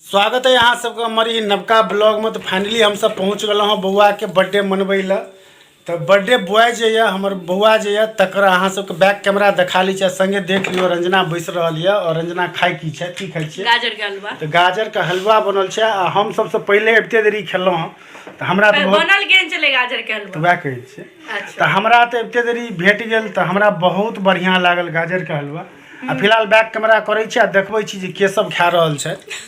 स्वागत है अहाँ सबके हमर ई नवका ब्लॉगमे। तऽ फाइनली हमसब पहुँच गेलहुँ हँ बौआके बर्थडे मनबै लए। तऽ बर्थडे बॉय जे यऽ हमर बौआ जे यऽ तकर अहाँ सबके बैक कैमरा देखा लै छी आ संगे देख लियौ रंजना बैस रहल यऽ आओर रंजना खाइ की छै, की खाइ छियै? गाजर के हलवा। तऽ गाजर के हलवा बनल छै आ हम सबसँ पहिले अबिते देरी खेलहुँ हँ तऽ हमरा तऽ बहुत बनल केहन छलै गाजर के हलवा? तऽ वएह कहै छियै। अच्छा। तऽ हमरा तऽ अबिते देरी भेट गेल तऽ हमरा बहुत बढ़िआँ लागल गाजर के हलवा। आ फिलहाल बैक कैमरा करै छी आ देखबै छी जे के सब खा रहल छथि।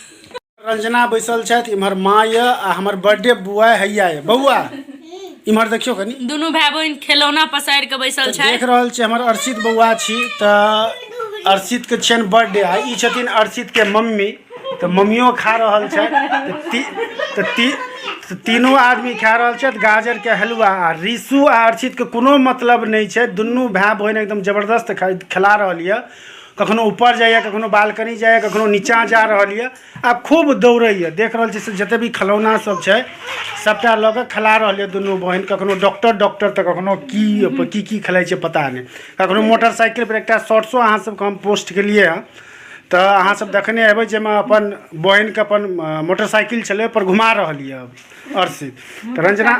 रंजना बैसल छथि, इम्हर माँ यऽ आ हमर बर्थडे बॉय हैया यऽ। बौआ इम्हर देखियौ कनि। दुनू भाय बहिन खेलौना पसारि के बैसल छथि। देख रहल छी हमर अर्षित बौआ छी, तऽ अर्षित के छियनि बर्थडे आ ई छथिन अर्षित के मम्मी, तऽ मम्मियो खा रहल छथि। तऽ तीनू आदमी खा रहल छथि गाजर के हलवा। आ रीशु आ अर्षित के कोनो मतलब नहि छै, दुनू भाय बहिन एकदम जबरदस्त खेला रहल यऽ। कखनो ऊपर जाइए, कखनो बालकनी जाइए, कखनो नीचाँ जा रहल यऽ आ खूब दौड़ैए। देख रहल छी से जते भी खेलौना सब छै सबटा लऽ कऽ खेला रहल यऽ दुनू बहिन। कखनो डॉक्टर डॉक्टर तऽ कखनो की की की खेलाइ छै पता नहि। कखनो मोटरसाइकिल पर एकटा शॉर्ट्सो अहाँ सबके हम पोस्ट केलियै हँ, तऽ अहाँ सब देखने हेबै जाहिमे अपन बहिनके अपन मोटरसाइकिल छलै ओहिपर घुमा रहल यऽ अर्षित। तऽ रंजना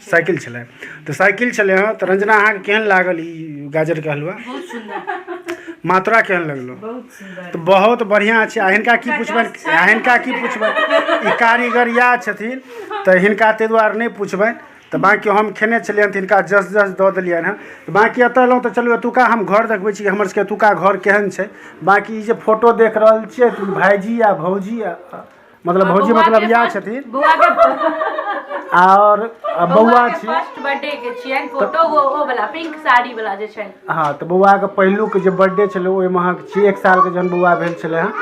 साइकिल छलै तऽ साइकिल छलै हँ। तऽ रंजना अहाँके केहन लागल ई गाजरके हलवा? बहुत सुन्दर। मात्रा केहन लगलो? बहुत सुन्दर। तऽ बहुत बढ़िआँ छै। आ हिनका की पुछबनि, आ हिनका की पुछबनि, ई कारीगर इएह छथिन तऽ हिनका ताहि दुआरे नहि पुछबनि। तऽ बाँकी हम खेने छलियनि तऽ हिनका जस जस दऽ देलियनि हँ। तऽ बाँकी एतऽ एलहुँ तऽ चलू एतुका हम घर देखबै छी, हमर सबके एतुका घर केहन छै। बाँकी ई जे फोटो देख रहल छियै तऽ ई भायजी आ भौजी आ मतलब भौजी मतलब इएह छथिन आओर बौआ छी। फर्स्ट बर्थडे के छियनि फोटो, वो वाला पिंक साड़ी वाला जे छनि। हँ, तऽ बौआके पहिलुक जे बर्थडे छलै ओहिमे अहाँके छी 1 सालके जहन बौआ भेल छलै हँ।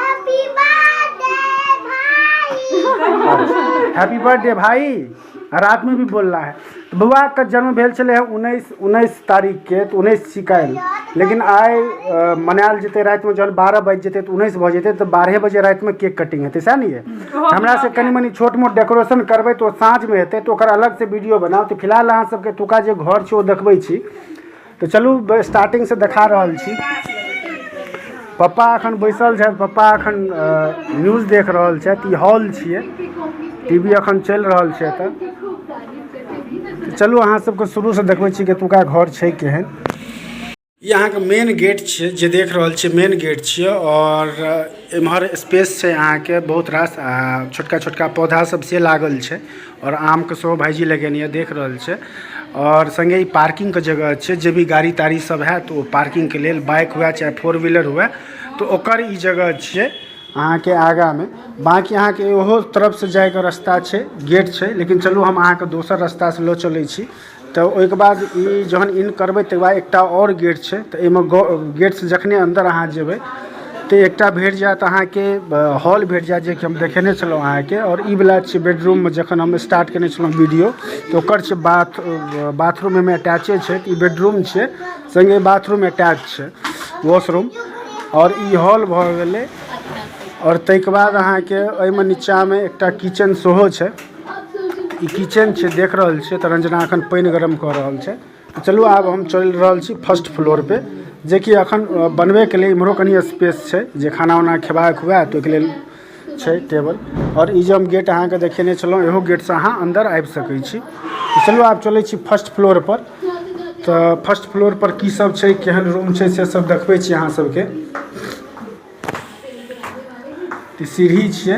हैप्पी बर्थडे भाई, रात में भी बोलना है। तऽ बौआके जन्म भेल छलै हँ 19 तारीखके, तऽ 19 छी काल्हि, लेकिन आइ मनायल जेतै रातिमे जहन 12 बाजि जेतै तऽ 19 भऽ जेतै, तऽ 12 बजे रातिमे केक कटिंग हेतै, सएह ने यऽ? हमरा से कनि मनि छोट मोट डेकोरेशन करबै तऽ ओ साँझमे हेतै, तऽ ओकर अलगसँ वीडियो बनाउ। तऽ फिलहाल अहाँ सबके एतुका जे घर छै ओ देखबै छी। तऽ चलू स्टार्टिंगसँ देखा रहल छी। पप्पा एखन बैसल छथि, पप्पा एखन न्यूज देख रहल छथि। ई हॉल छियै, टीवी एखन चलि रहल छै एतऽ। चलू अहाँ सबके शुरूसँ देखबै छी कि एतुका घर छै केहन। ई अहाँके मेन गेट छियै जे देख रहल छियै, मेन गेट छियै। आओर एम्हर स्पेस छै अहाँके बहुत रास आ छोटका छोटका पौधा सब से लागल छै आओर आमके सेहो भाइजी लगेने यऽ, देख रहल छै। आओर सङ्गे ई पार्किंगके जगह छै, जे भी गाड़ी ताड़ी सब हैत ओ पार्किंगके लेल बाइक हुए चाहे फोर व्हीलर हुए तऽ ओकर ई जगह छियै अहाँके आगाँमे। बाँकी अहाँके ओहो तरफसँ जाइके रास्ता छै, गेट छै, लेकिन चलू हम अहाँके दोसर रास्तासँ लऽ चलै छी। तऽ ओहिके बाद ई जहन इन करबै तकर बाद एकटा आओर गेट छै, तऽ एहिमे गेटसँ जखने अन्दर अहाँ जेबै तऽ एकटा भेट जायत अहाँके हॉल भेट जायत, जेकि हम देखेने छलहुँ अहाँके। आओर ई वला छै बेडरूममे जखन हम स्टार्ट केने छलहुँ वीडियो तऽ ओकर छै बाथरूम एहिमे अटैचे छै। तऽ ई बेडरूम छै सङ्गे बाथरूम अटैच छै, वॉशरूम। आओर ई हॉल भऽ गेलै। आओर ताहिके बाद अहाँके एहिमे नीचाँमे एकटा किचन सेहो छै। ई किचन छै, देख रहल छियै। तऽ रंजना एखन पानि गरम कऽ रहल छै। तऽ चलू आब हम चलि रहल छी फर्स्ट फ्लोर पे, जेकि एखन बनबैके लेल इम्हरो कनि स्पेस छै जे खाना उना खेबाक हुए तऽ ओहिके लेल छै टेबल। आओर ई जे हम गेट अहाँके देखेने छलहुँ इहो गेटसँ अहाँ अन्दर आबि सकै छी। तऽ चलू आब चलै छी फर्स्ट फ्लोर पर। तऽ फर्स्ट फ्लोर पर की सब छै, केहन रूम छै, से सब देखबै छी अहाँ सबके। ई सीढ़ी छियै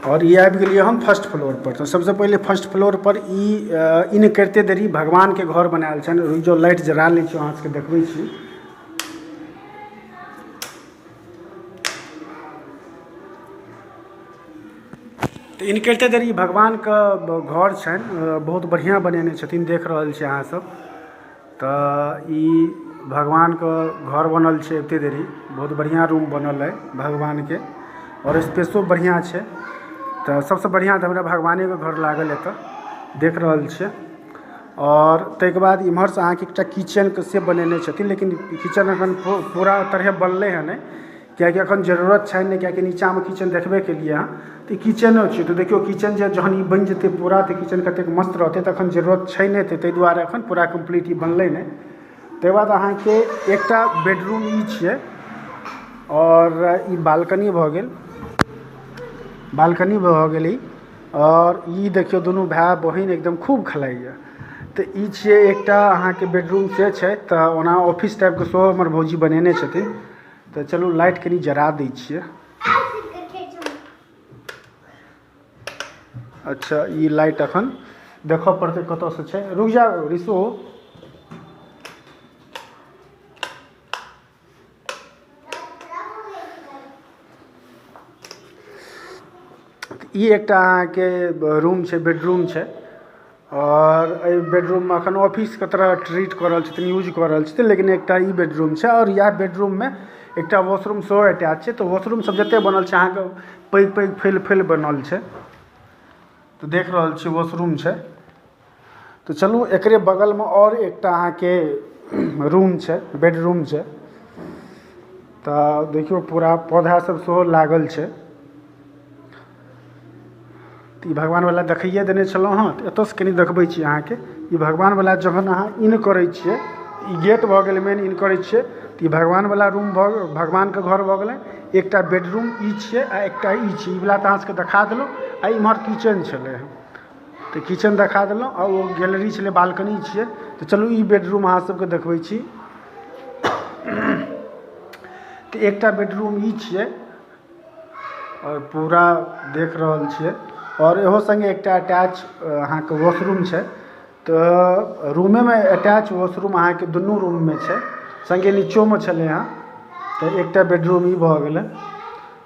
आओर ई आबि गेलियै हम फर्स्ट फ्लोर पर। तऽ सबसँ पहिले first floor per E in करिते देरी भगवानके घर बनायल छनि। रुकि जाउ, लाइट जरा लै छी, अहाँ सबके देखबै छी। तऽ इन करिते देरी भगवानके घर छनि, बहुत बढ़िआँ बनेने छथिन, देख रहल छी अहाँ सब। तऽ ई भगवानके घर बनल छै एते देरी, बहुत बढ़िआँ रूम बनल अइ भगवानके आओर स्पेसो बढ़िआँ छै। तऽ सबसँ बढ़िआँ तऽ हमरा भगवानेके घर लागल एतऽ, देख रहल छियै। आओर ताहिके बाद इम्हरसँ अहाँके एकटा किचनके से बनेने छथिन, लेकिन किचन एखन पूरा तरहे बनलै हँ नहि, किएकि एखन जरूरत छनि नहि, किएकि नीचाँमे किचन देखबे केलियै हँ। तऽ ई किचनो छै, तऽ देखियौ किचन जे जहन ई बनि जेतै पूरा तऽ किचन कतेक मस्त रहतै। तऽ एखन जरूरत छै नहि, तऽ ताहि दुआरे एखन पूरा कम्प्लीट ई बनलै नहि। ताहि बाद अहाँके एकटा बेडरूम ई छियै आओर ई बालकनी भऽ गेल। बालकनी भऽ गेलै। आओर ई देखियौ दुनू भाय बहिन एकदम खूब खेलाइए। तऽ ई छियै एकटा अहाँके बेडरूम से छै। तऽ ओना ऑफिस टाइपके सेहो हमर भौजी बनेने छथिन। तऽ चलू लाइट कनि जरा दै छियै। अच्छा ई लाइट अखन देखऽ पड़तै कतऽसँ छै। रुक जा रिशु। ई एकटा अहाँके रूम छै, बेडरूम छै। और एहि बेडरूममे अखन ऑफिसके तरह ट्रीट कऽ रहल छथिन, यूज कऽ रहल छथिन। लेकिन एकटा ई बेडरूम छै और इएह बेडरूममे एकटा वॉशरूम सेहो अटैच छै। तऽ वॉशरूम सब जते बनल छै अहाँके पैघ पैघ फैल फैल बनल छै। तऽ देख रहल छी वॉशरूम छै। तऽ चलू एकरे बगलमे और एकटा अहाँके रूम छै, बेडरूम छै। तऽ देखियौ पूरा पौधा सब सेहो लागल छै। तऽ ई भगवानवला देखैए देने छलहुँ हँ, तऽ एतऽसँ कनि देखबै छी अहाँके। ई भगवानवला जहन अहाँ इन करै छियै, ई गेट भऽ गेलै मेन, इन करै छियै तऽ ई भगवानवला रूम भऽ भगवानके घर भऽ गेलै। एकटा बेडरूम ई छियै आ एकटा ई छियै। ई वला तऽ अहाँ सबके देखा देलहुँ। आ इम्हर किचन छलै हँ, तऽ किचन देखा देलहुँ। आ ओ गैलरी छलै, बालकनी छियै। तऽ चलू ई बेडरूम अहाँ सबके देखबै छी। तऽ एकटा बेडरूम ई छियै और पूरा देख रहल छियै। और इहो संगे एकटा अटैच अहाँके वॉशरूम छै। तऽ रूमेमे अटैच वॉशरूम अहाँके दुनू रूममे छै, संगे नीचोमे छलै हँ। तऽ एकटा बेडरूम ई भऽ गेलै।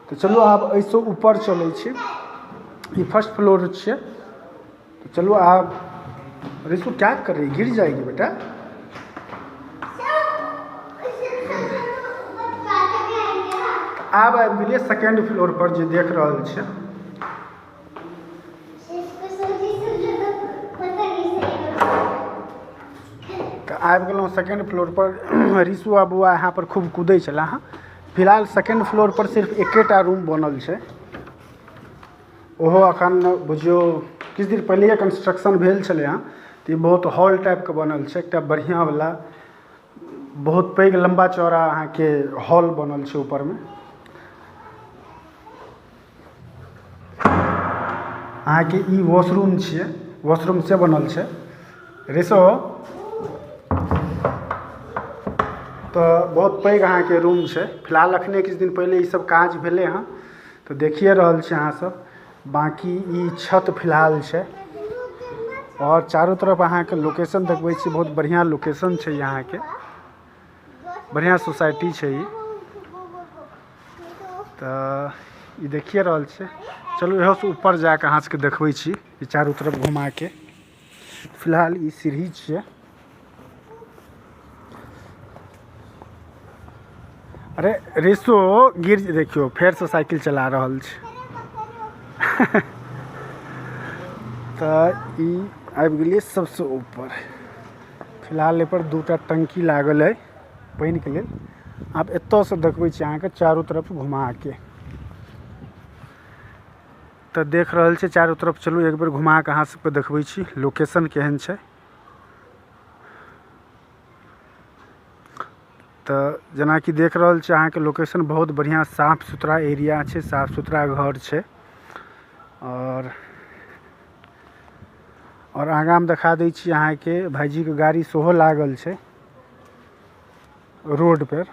तऽ चलू आब एहिसँ ऊपर चलै छी। ई फर्स्ट फ्लोर छियै। तऽ चलू आब रिशु क्या कर रही, गिर जाएगी बेटा। आब आबि गेलियै सेकेंड फ्लोर पर, जे देख रहल छियै। तऽ आबि गेलहुँ सेकेंड फ्लोर पर। रिशु आ बौआ यहाँ पर खूब कूदै छलाह हँ। फिलहाल सेकेंड फ्लोर पर सिर्फ एकेटा रूम बनल छै, ओहो अखन बुझियौ किछु दिन पहिलैए कंस्ट्रक्शन भेल छलै हँ। तऽ ई बहुत हॉल टाइपके बनल छै, एकटा बढ़िआँवला बहुत पैघ लम्बा चौड़ा अहाँके हॉल बनल छै ऊपरमे। अहाँके ई वॉशरूम छियै, वॉशरूम से बनल छै रिशो। तऽ बहुत पैघ अहाँके रूम छै। फिलहाल अखने किछु दिन पहिले ई सब काज भेलै हँ, तऽ देखिए रहल छी अहाँ सब। बाँकी ई छत फिलहाल छै। और चारू तरफ अहाँके लोकेशन देखबै छी, बहुत बढ़िआँ लोकेशन छै अहाँके, बढ़िआँ सोसाइटी छै ई। तऽ ई देखिए रहल छियै। चलू इहोसँ ऊपर जाकऽ अहाँ सबके देखबै छी ई चारू तरफ घुमाके। फिलहाल ई सीढ़ी छियै। अरे रिशु गिर, देखियौ फेरसँ साइकिल चला रहल छै। तऽ ई आबि गेलियै सबसँ ऊपर। फिलहाल एहिपर दूटा टंकी लागल अइ पानिके लेल। आब एतऽसँ देखबै छी अहाँके चारू तरफ घुमाके। तऽ देख रहल छी चारू तरफ। चलू एक बेर घुमा कऽ अहाँ सबके देखबै छी लोकेशन केहन छै। तऽ जेनाकि देख रहल छी अहाँके लोकेशन बहुत बढ़िआँ साफ सुथरा एरिया छै, साफ सुथरा घर छै। और आगाँमे देखा दै छी अहाँके भाइजीके गाड़ी सेहो लागल छै रोड पर।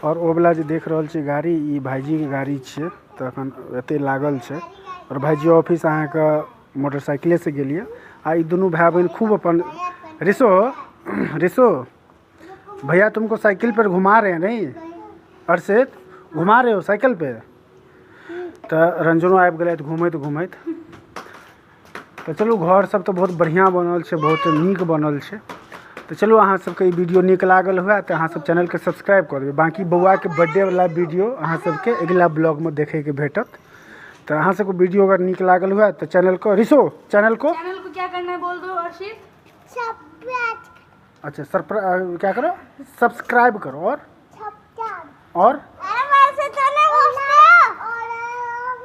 और ओ वाला जे देख रहल छी गाड़ी, ई भाइजीके गाड़ी छियै। तऽ अखन एते लागल छै। और भाइजी ऑफिस अहाँके मोटरसाइकिले से गेलियै। आ ई दुनू भाय बहिन खूब अपन रिशो रिशो भैया तुमको साइकिल पर घुमा रहे हैं नहीं अर्षित, घुमा रहे हो साइकिल पे? तऽ रंजनो आबि गेलथि घूमैत घूमैत। तऽ चलू घर सब तऽ बहुत बढ़िआँ बनल छै, बहुत नीक बनल छै। तऽ चलू अहाँ सबके ई वीडियो नीक लागल हुए तऽ अहाँ सब चैनलके सब्सक्राइब कऽ देबै। बाँकी बौआके बर्थडे वाला वीडियो अहाँ सबके अगिला ब्लॉगमे देखैके भेटत। तऽ अहाँ सबके वीडियो अगर नीक लागल हुए तऽ चैनल को रिशो चैनल को क्या करना है बोल दो अर्षित। अच्छा क्या करो, सब्सक्राइब करो और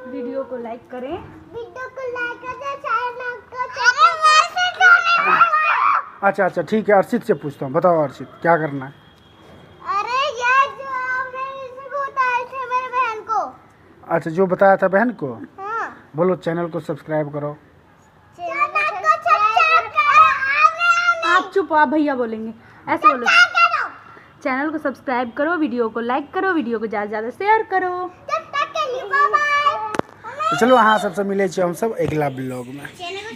वीडियो को लाइक करें, वीडियो को लाइक करें, चैनल को। अच्छा अच्छा ठीक है, अर्चित से पूछता हूँ। बताओ अर्चित, क्या करना है? अरे यार, जो आपने इसको बताया थे मेरे बहन को। अच्छा, जो बताया था बहन को। हाँ। बोलो चैनल को सब्सक्राइब करो। चैनल को सब्सक्राइब करो। आप चुप, आप भैया बोलेंगे। ऐसे बोलो, चैनल को सब्सक्राइब करो, वीडियो को लाइक करो, वीडियो को ज़्यादा से ज़्यादा शेयर करो। तब तक के लिए बाय बाय। तो चलो अहाँ सबसँ मिलै छी हमसब अगिला ब्लॉगमे। चैनल को